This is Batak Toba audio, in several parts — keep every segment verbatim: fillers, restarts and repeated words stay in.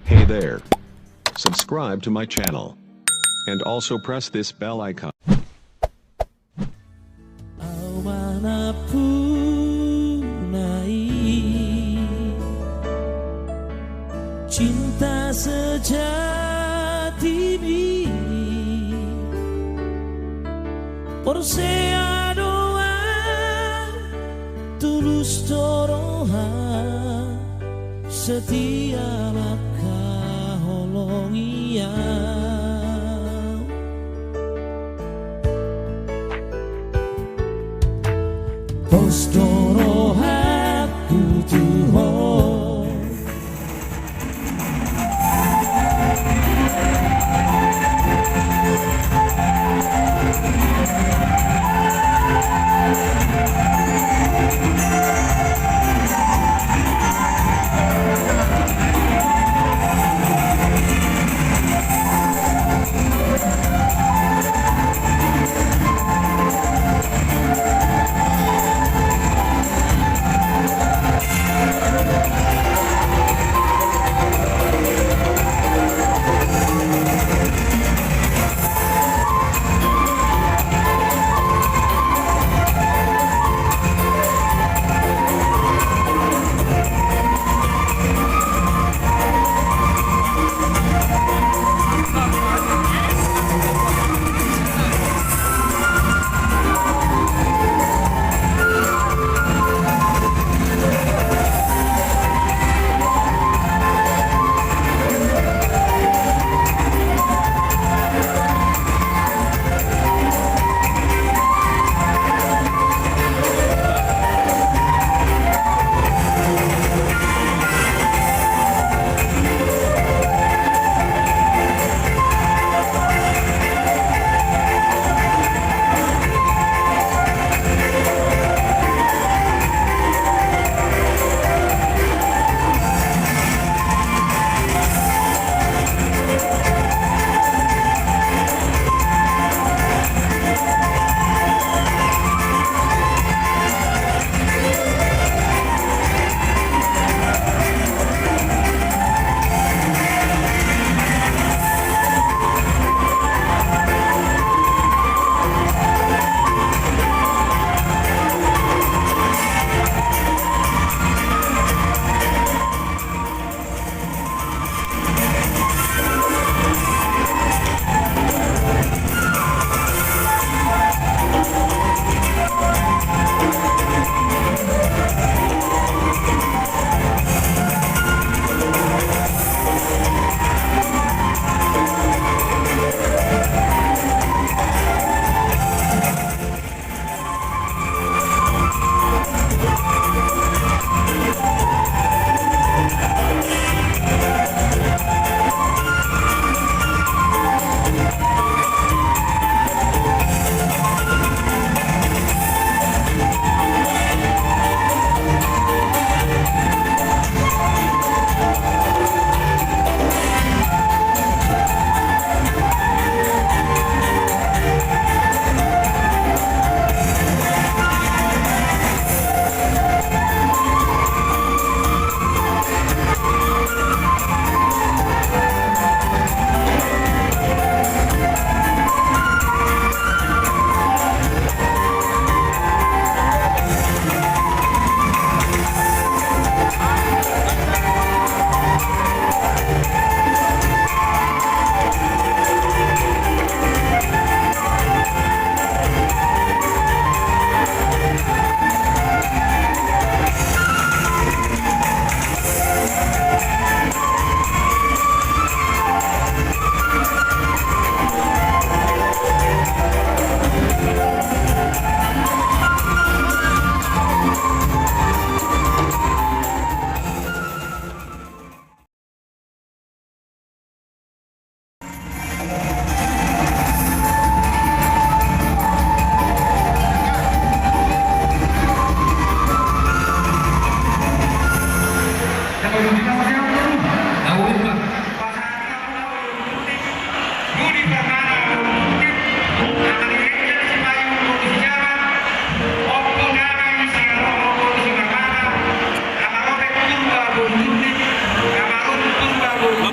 Hey there. Subscribe to my channel. And also press this bell icon. Au ma nampuna i cinta sejatimi. Porsea do au, tulus do roha, setia mangkaholongi au. Pos do rohangku tu ho.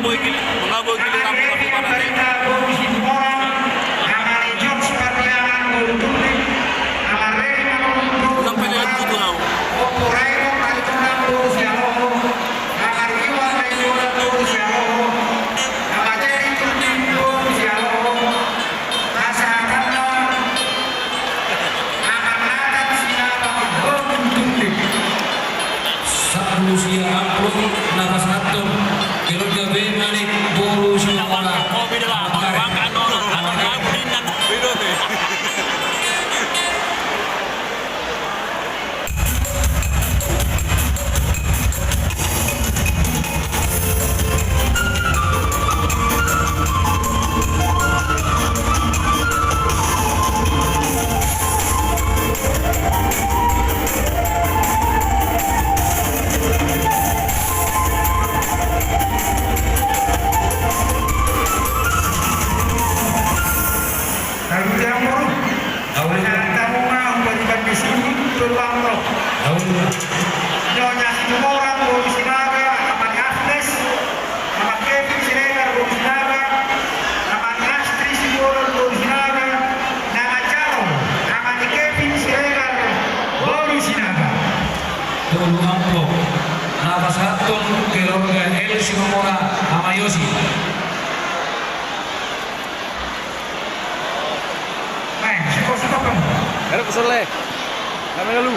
Mangaboi giliran. Unang pelelet tutu hau. Sahat muse amplop na pasahathon keluarga Bemanik boru Sihombing. Salute amang boru. Pasahat hamu ma umbani bande sini tolu amplop. Nyonya Situmorang boru Sinaga, Amani Agnes, Amang Kevin Siregar boru Sinaga, Amani Astri Simbolon boru Sinaga, na manjalo Amani Kevin Siregar boru Sinaga. Tolu amplop na pasahathon keluarga L Situmorang, Ama Yosi. Baik, syukur, syukur, Bang. Eruk, Sule. Kami lalu.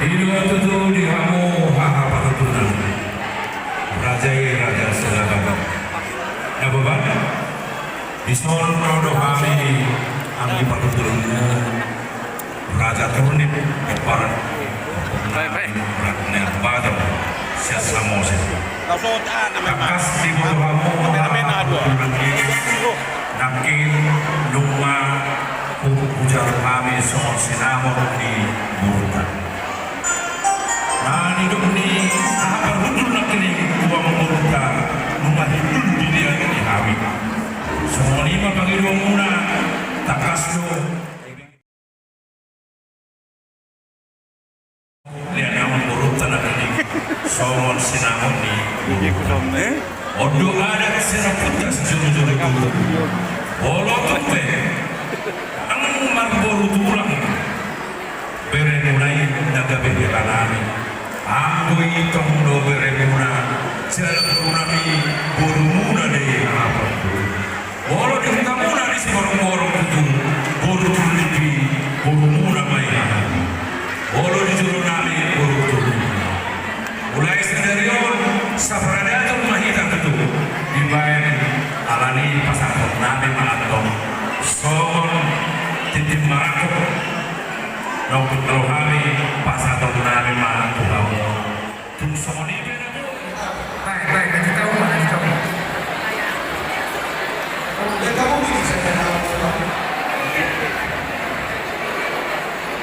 I do tutu di hamu haha parhundulan, raja i raja Sinaga. Na boban, dison ro do hami anggi parhundulan, Raja Turnip, Kepala Baik, baik. Raja Batam, sian Samosir. Tangkas diboto hamu, nangkin nunga hu-, hujalu hami songon sinamot ni boruta. Na nidok ni haha parhundul nangkining tu amang boruta, nunga hindul di dia ni hami. Songon i ma pangidoanmuna, tangkas do. Dia nama boruta na tadi songon sinamot ni boruta. On do adat siraputas jolo-jolo i. Olo tung pe, anggo marboru tulang beremuna i na gabe hela nami. Anggo i tong do beremuna, jala boru nami, borumuna do i, apa tu? Olo di hutamuna di Siborongborong tutu, boru Turnip i, borumuna ma i. Olo di jolo nami, boru Turnip i. Mulai sadari on, saparadaton ma hita tutu, dibaen alani pasahaton nami ma Songon tintin marangkup, nungnga ro hami pasahaton nami ma tu hamu. Tung songon i pe na. Baik, baik, nanti tahu, nanti tahu. Kalau dia tahu, bisa saya tahu.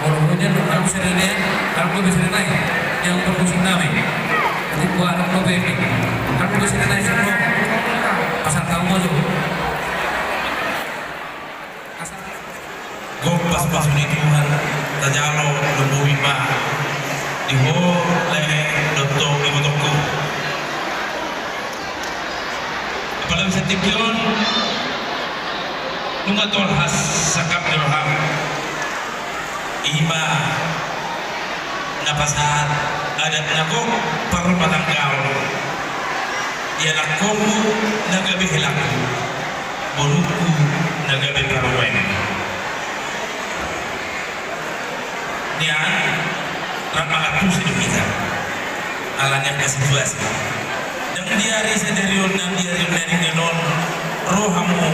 Kalau punya, nungnga ro sere nai, kalau gue bisa nai, yang bermusik nami. Nanti gua ada gue bebe. Kalau gue bisa nai, semua. Asal tahu mau tuh. Gok pasupasu ni Tuhan, tajalo lombu i ma di ho lae dohot ibotongku. Apalagi satingki on, nunga tolhas sangkap ni roham. I ma na pasahat adat na gok parrumatanggaon. Ianakhonku na gabe helangku, bolungku na gabe parumaenku. Nian, rap mangantusi do hita. Alani angka situasi. Ndang di ari sadari on, ndang di ari on, na ringin on, ro hamu.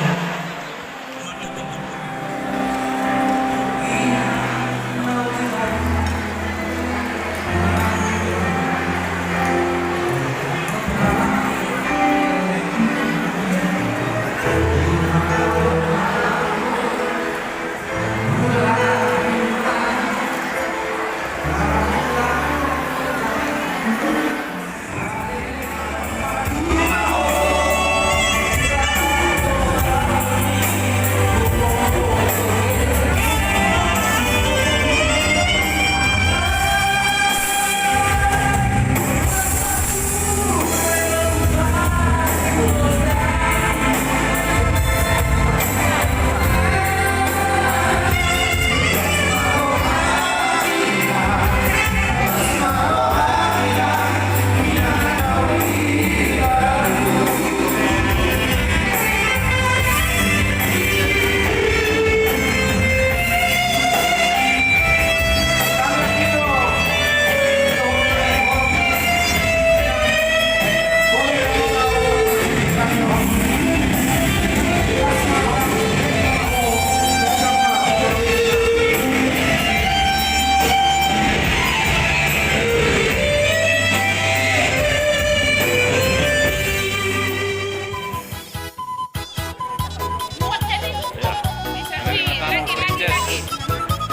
Ya. Ini nama Inces.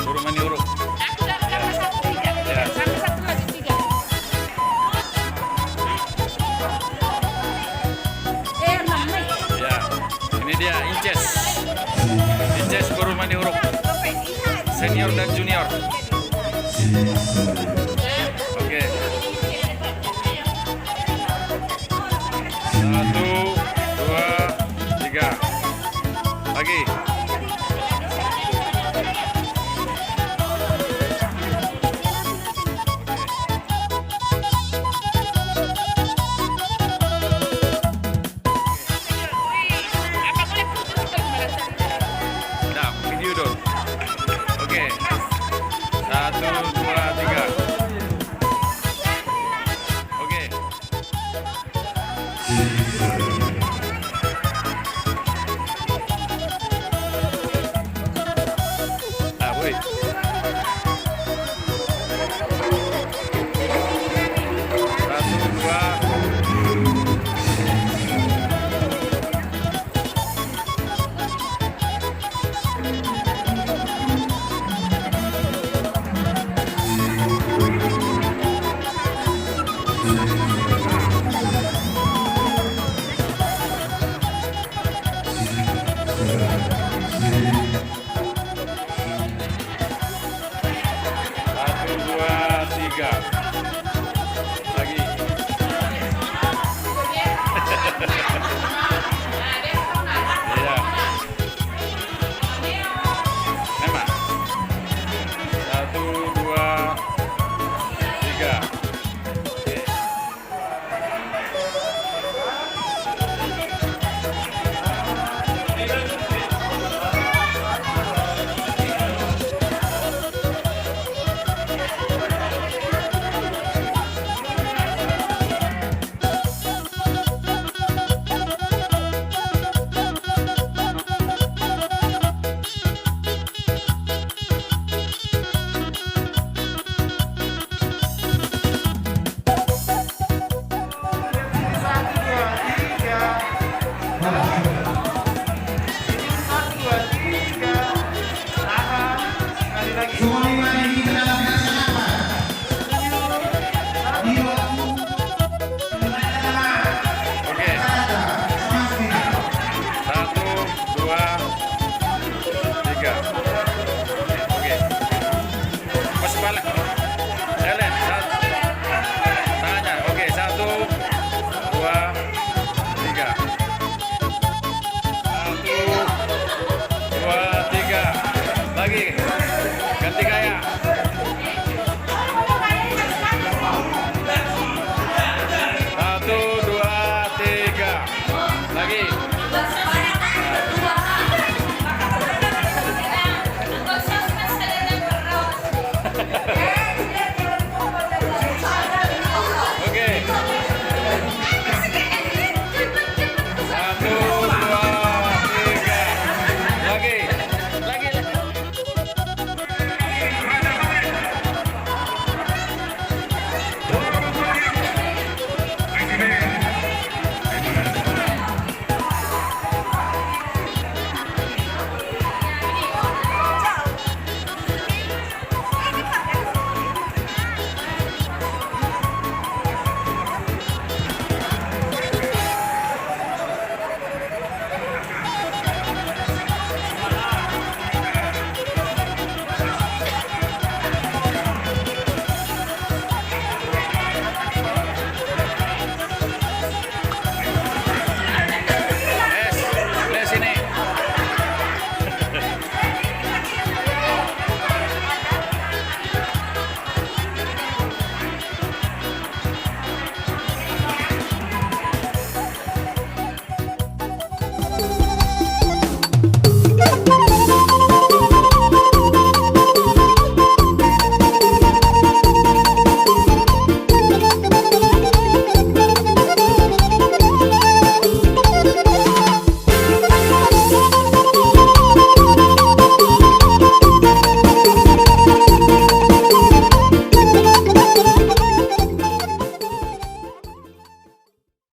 Guru Maniuruk. Ya. Ini dia Inces. Inces Guru Maniuruk. Senior dan junior. Oke. Satu, dua, tiga. Lagi. Nah, video dong. Oke. Satu, dua, tiga. Oke. Ah, woi.